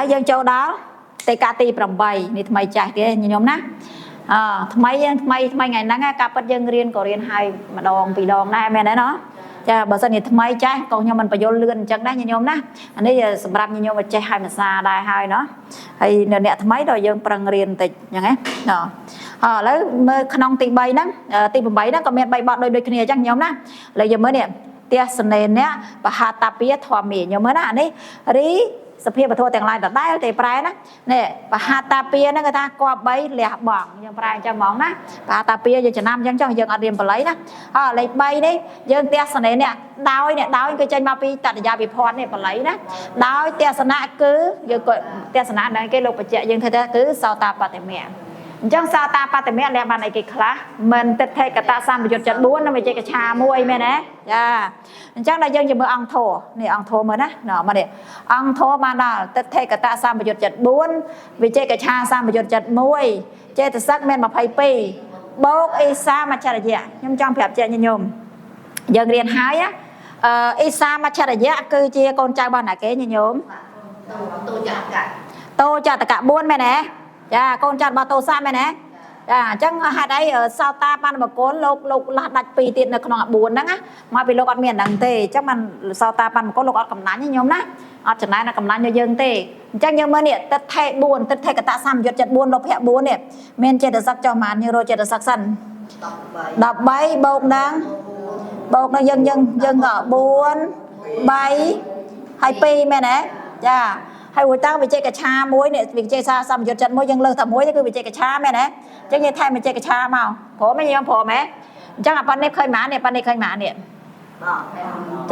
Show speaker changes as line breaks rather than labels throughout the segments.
ឡូវយើងចូលដល់តេកាទី8នេះថ្មីចាស់ទេញញោមណាអថ្មីយើងថ្មីថ្មីថ្ងៃហ្នឹងការពិតយើងរៀនក៏រៀនហើយម្ដងពីរដងដែរមែនទេណោះចាបើសិនជាថ្មីចាស់ក៏ខ្ញុំមិនបញ្យល់លឿនអញ្ចឹងដែរញញោមណាអានេះសម្រាប់ញញោមចេះហើយភាសាដែរហើយណោះហើយនៅអ្នកថ្មីដល់យើងប្រឹងរៀនបន្តិចអញ្ចឹងណាណោះឥឡូវមើលក្នុងទី3ហ្នឹងទី8ហ្នឹងក៏មាន3បទដូចគ្នាអញ្ចឹងញោមណាឥឡូវយើងមើលនេះទស្សនេនៈបហតាពាធម្មាញោមមើលណាអានេះរីសភាពធម៌ទាំងឡាយដដែលទេប្រែណានេះបហតាពាហ្នឹងគេថាគប្បីលះបង់យើងប្រែអញ្ចឹងហ្មងណាបហតាពាយើងចំណាំអញ្ចឹងចុះយើងអត់រៀនបល័យណាអើលេខ3នេះយើងទស្សនេនៈដោយអ្នកដោយគឺចេញមកពីតតិយាវិភ័ណ្ឌនេះបល័យណាដោយទស្សនៈគឺយើងក៏ទស្សនៈហ្នឹងគេលោកបញ្ជាក់យើងធ្វើថាគឺសោតាបតិមៈអញ្ចឹងសោតាបតិមៈលះបានអីគេខ្លះមិនទិដ្ឋិកតសម្បយុទ្ធចិត្ត4និងវិជិកឆាមួយមែនទេចាអញ្ចឹងដល់យើងជាមើលអង្គធរនេះអង្គធរមើលណាណ៎មកនេះអង្គធរបានដល់ទិដ្ឋិកតសម្បយុទ្ធចិត្ត4វិជិកឆាសម្បយុទ្ធចិត្ត1ចេតសិកមាន22បូកអេសាមច្ឆរិយៈខ្ញុំចង់ប្រាប់ជាញញោមយើងរៀនហើយណាអេសាមច្ឆរិយៈគឺជាកូនចៅរបស់ណាគេញញោម
តូចកៈ
តោចតកៈ4មែនទេចាកូនចៅរបស់តោសៈមែនទេចាអញ្ចឹងហេតុអីសោតាបានបកលលោកលះដាច់2ទៀតនៅក្នុងអា4ហ្នឹងណាមកពីលោកអត់មានអាហ្នឹងទេអញ្ចឹងបានសោតាបានបកលលោកអត់កំណាញ់ទេញោមណាអត់ចំណែនកំណាញ់ឲ្យយើងទេអញ្ចឹងយើងមើលនេះទិដ្ឋិ4ទិដ្ឋិកតសម្យុទ្ធចិត្ត4លោភៈ4នេះមានចេតសិកចុះប៉ុន្មានយើងរកចេតសិកសិន
13
13បូកនឹងបូកនឹងយើងយើងយើងក៏4 3ហើយ2មែនទេចាហើយរួចតើវិជ័យកឆាមួយនេះវិជ័យសាសម្យុទ្ធចិត្តមួយយើងលើសតែមួយគឺវិជ័យកឆាមែនទេអញ្ចឹងយើងថែមវិជ័យកឆាមកព្រមទេយើងព្រមទេអញ្ចឹងអាប៉ុននេះឃើញម៉ាននេះប៉ុននេះឃើញម៉ាននេះ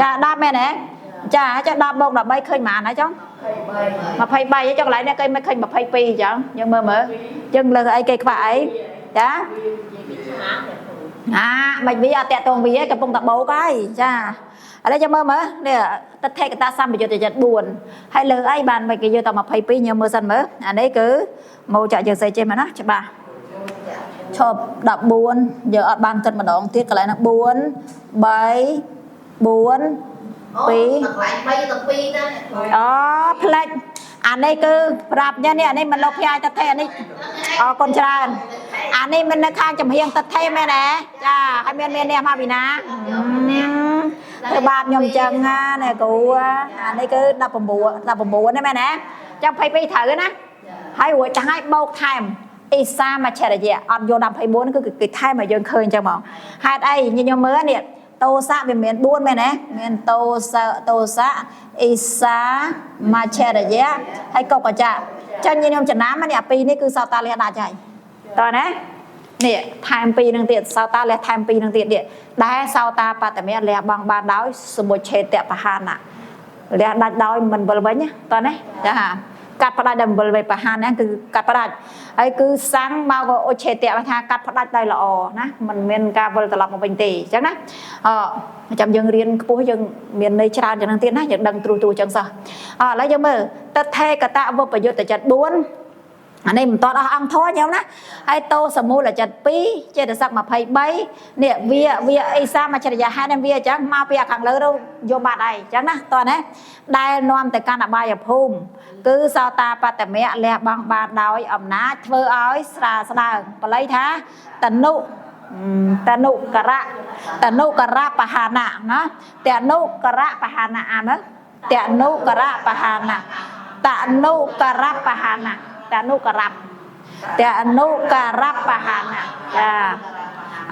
ចា10មែនទេចាចា10បូក13ឃើញម៉ានហើយចុង23ចុងកន្លែងនេះគេមិនឃើញ22អញ្ចឹងយើងមើលមើលយើងលើសអីគេខ្វះអីចាអាមិនវាអត់តាក់តងវាកំពុងតែបោកហើយចាឥឡូវចាំមើលមើលនេះទិដ្ឋិកតាសម្បយុទ្ធចិត្ត4ហើយលើអីបានមិនគេយកតែ22ញើមើលសិនមើលអានេះគឺមកចាក់យើងសេចេះមកណាច្បាស់ឈប់14យើងអត់បានគិតម្ដងទៀតកន្លែងហ្នឹង4 3 4
2កន្លែង3ទៅ2ណា
អូផ្លេចអានេះគឺប្រាប់ញ៉ានេះអានេះមិនលោកផ្យាយទិដ្ឋិអានេះអរគុណច្រើនអានេះមិននៅខាងចំហៀងទិដ្ឋិមែនទេចាហើយមានមាននេះមកពីណាធ្វើបាបខ្ញុំចឹងណានេះគ្រូអានេះគឺ19 19នេះមែនទេចាំ22ត្រូវណាហើយរួចទៅឲ្យបោកថែមអ៊ីសាមច្ឆរិយៈអត់យក24គឺគេថែមឲ្យយើងឃើញចឹងហ្មងហេតុអីញញមើលនេះតោសៈវាមាន4មែនទេមានតោសៈតោសៈអ៊ីសាមច្ឆរិយៈហើយកុកចៈចឹងញញចំណាំនេះអាពីរនេះគឺសោតាលះដាច់ហើយតោះណានេះថែមពីរនឹងទៀតសោតាលះថែមពីរនឹងទៀតនេះដែលសោតាបតមៈលះបង់បានដោយសមុច្ឆេតបហានៈលះដាច់ដោយមិនវិលវិញតោះណាចាកាត់ផ្ដាច់ដោយវិលវិញបហានហ្នឹងគឺកាត់ផ្ដាច់ហើយគឺសាំងមកក៏ឧច្ឆេតៈថាកាត់ផ្ដាច់ដោយល្អណាមិនមានការវិលត្រឡប់មកវិញទេអញ្ចឹងណាអចាំយើងរៀនខ្ពស់យើងមានន័យច្រើនយ៉ាងហ្នឹងទៀតណាយើងដឹងត្រួសត្រួសអញ្ចឹងសោះអឥឡូវយើងមើលតថេកតវុបយុទ្ធចិត្ត4អានេះមិនតអស់អង្គធម៌ញោមណាហើយតោសមូលចិត្ត2ចេតសិក23នេះវាវាអីសាមច្ឆរិយាហេតុវាអញ្ចឹងមកពីខាងលើទៅយកបាត់ហើយអញ្ចឹងណាតោះណាដែលនាំទៅកាន់អបាយភូមិគឺសោតាបតមៈលះបង់បានដោយអំណាចធ្វើឲ្យស្រាលស្ដើងបល័យថាតនុតនុករៈតនុករៈបហានៈណាតនុករៈបហានៈអានមើលតនុករៈបហានៈតនុករៈបហានៈតនុករៈតនុករៈបហានៈចា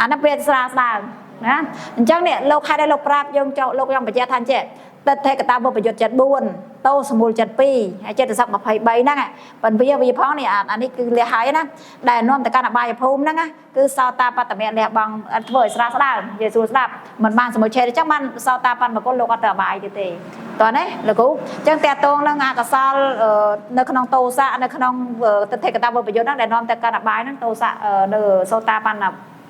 អានោះវាស្រាលស្ដើងណាអញ្ចឹងនេះលោកហេតុឲ្យលោកប្រាប់យើងចូលលោកយ៉ាងបញ្ជាក់ថាចេះទិដ្ឋិកតាវុបយុទ្ធចិត្ត4តោសមូលចិត្ត2ហើយចិត្តសឹក23ហ្នឹងប៉ុន្តែវាផងនេះអានេះគឺលះហើយណាដែលនាំទៅកាន់អបាយភូមិហ្នឹងគឺសោតាបតមៈលះបង់ធ្វើឲ្យស្រាលស្ដើងនិយាយសួរស្ដាប់មិនបានសមុឆេតអញ្ចឹងបានសោតាបានបកលលោកអត់ទៅអបាយទៀតទេតោះណាលោកគ្រូអញ្ចឹងតកតងនឹងអកុសលនៅក្នុងតោសៈនៅក្នុងទិដ្ឋិកតាវុបយុទ្ធហ្នឹងដែលនាំទៅកាន់អបាយហ្នឹងតោសៈនៅសោតាបាន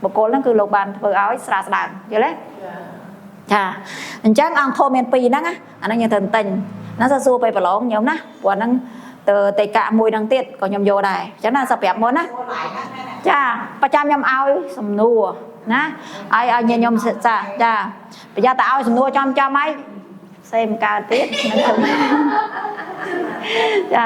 បកលហ្នឹងគឺលោកបានធ្វើឲ្យស្រាលស្ដើងយល់ទេចាអញ្ចឹងអង្គធម៌មាន2ហ្នឹងណាអាហ្នឹងយើងត្រូវទិញណាសួរពេលប្រឡងញោមណាព្រោះហ្នឹងទៅតេកៈមួយហ្នឹងទៀតក៏ខ្ញុំយកដែរអញ្ចឹងណាសប្រាប់មុនណាចាប្រចាំខ្ញុំឲ្យសំណួរណាឲ្យឲ្យញញោមសិក្សាចាប្រយ័ត្នតែឲ្យសំណួរចំចំហើយសេមកើតទៀតនឹងធ្វើ ចា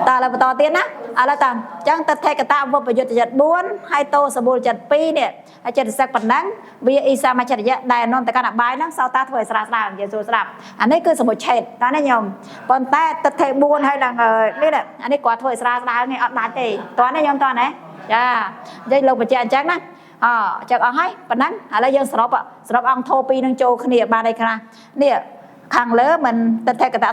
តើឥឡូវបន្តទៀតណាឥឡូវតាអញ្ចឹងតថេកតវពយុទ្ធចិត្ត4ហើយតោសបូលចិត្ត2នេះហើយចិត្តសឹកប៉ុណ្ណឹងវាអ៊ីសមចរិយៈដែលនាំទៅកាន់អបាយហ្នឹងសោតាធ្វើឲ្យស្រាស្ដើងនិយាយសួរស្ដាប់អានេះគឺសមុឆេតតើណាញោមប៉ុន្តែតថេ4ហើយនឹងនេះអានេះគាត់ធ្វើឲ្យស្រាស្ដើងឯងអត់ដាច់ទេតើណាញោមតើណាចានិយាយលោកបញ្ជាក់អញ្ចឹងណាអចឹងអស់ហើយប៉ុណ្ណឹងឥឡូវយើងសរុបសរុបអង្គធោ2នឹងចូលគ្នាបានអីខ្លះនេះខាងលើមិនតថេកត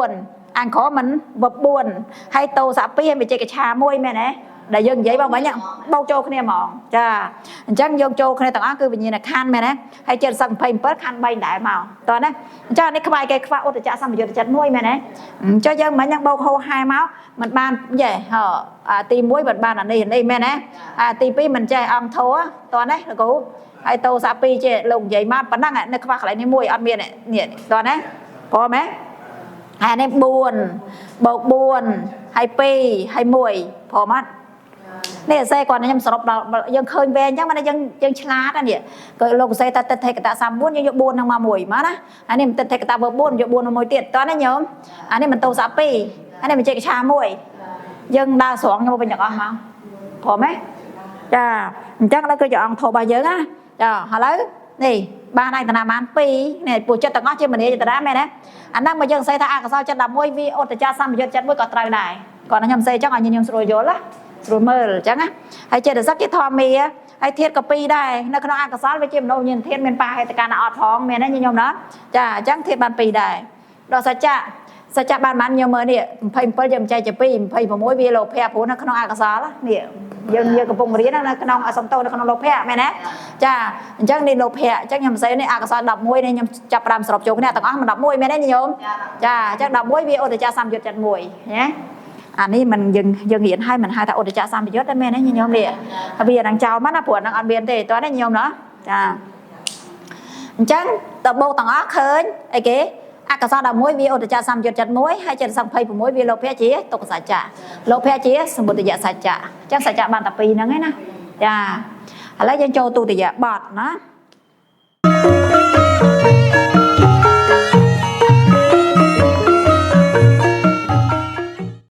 34អង្ក្រមិនវប4ហើយតោសៈ2ហើយវិជ័យកឆា1មែនទេដែលយើងនិយាយមកវិញបោកចូលគ្នាហ្មងចាអញ្ចឹងយើងចូលគ្នាទាំងអស់គឺវិញ្ញាណខណ្ឌមែនទេហើយចិត្តសឹក27ខណ្ឌ3ដែរមកតោះណាអញ្ចឹងនេះខ្វាយគេខ្វះឧត្តចៈសម្ពយុទ្ធចិត្ត1មែនទេអញ្ចឹងយើងមិញយើងបោកហោហែមកមិនបានយេហ៎អាទី1មិនបានអានេះនេះមែនទេអាទី2មិនចេះអង្គធោតោះណាលោកគ្រូហើយតោសៈ2ចេះលោកនិយាយមកប៉ុណ្ណឹងនៅខ្វះកន្លែងនេះមួយអត់មាននេះតោះណាព្រមទេហើយនេះ4បូក4ហើយ2ហើយ1ព្រមអត់នេះអសេគាត់ខ្ញុំសរុបដល់យើងឃើញវែងអញ្ចឹងមិនយើងយើងឆ្លាតនេះក៏លោកអសេថាតិថេកត34យើងយក4ហ្នឹងមកមួយមកណាអានេះមិនតិថេកត4យក4មកមួយទៀតតោះណាញោមអានេះមិនតោសៈ2អានេះមិនចេកឆា1យើងដើរស្រង់ខ្ញុំវិញទាំងអស់មកព្រមទេចាអញ្ចឹងដល់គឺជាអង្គធម៌របស់យើងណាចាឥឡូវនេះបានអាយតនាបាន2នេះពួកចិត្តទាំងអស់ជាមនីចេតនាមែនទេអាហ្នឹងមកយើងសេថាអកុសលចិត្ត11វាឧត្តចសម្ពយុទ្ធចិត្ត1ក៏ត្រូវដែរគាត់ខ្ញុំសេអញ្ចឹងឲ្យញញស្រួលយល់ណាស្រួលមើលអញ្ចឹងណាហើយចេតសិកជាធម្មាហើយធាតុក៏2ដែរនៅក្នុងអកុសលវាជាមនោវិញ្ញាណធាតុមានបាហេតុការណ៍អត់ផងមែនទេញញណាចាអញ្ចឹងធាតុបាន2ដែរដល់សច្ចៈសច្ចៈបានបានញមើលនេះ27យើងចែកជា2 26វាលោភៈព្រោះនៅក្នុងអកុសលនេះយើងយើងកំពុងរៀននៅក្នុងអសំតោនៅក្នុងលោភៈមែនទេចាអញ្ចឹងនេះលោភៈអញ្ចឹងខ្ញុំសេនេះអកុសល11នេះខ្ញុំចាប់ផ្ដើមសរុបចូលគ្នាទាំងអស់មិន11មែនទេញញចាអញ្ចឹង11វាឧត្តចសម្យុទ្ធចិត្ត1ណាអានេះมันយើងយើងរៀនឲ្យมันហៅថាឧត្តចសម្ពយុទ្ធតែមែនទេញញោមនេះវានឹងចោលមកណាព្រោះនឹងអត់មានទេតោះណាញញោមណាចាអញ្ចឹងតបោកទាំងអស់ឃើញអីគេអកុសល11វាឧត្តចសម្ពយុទ្ធចិត្ត1ហើយចិត្ត26វាលោភៈជាទុក្ខសច្ចៈលោភៈជាសមុទយសច្ចៈអញ្ចឹងសច្ចៈបានតែ2ហ្នឹងឯណាចាឥឡូវយើងចូលទុតិយបទណា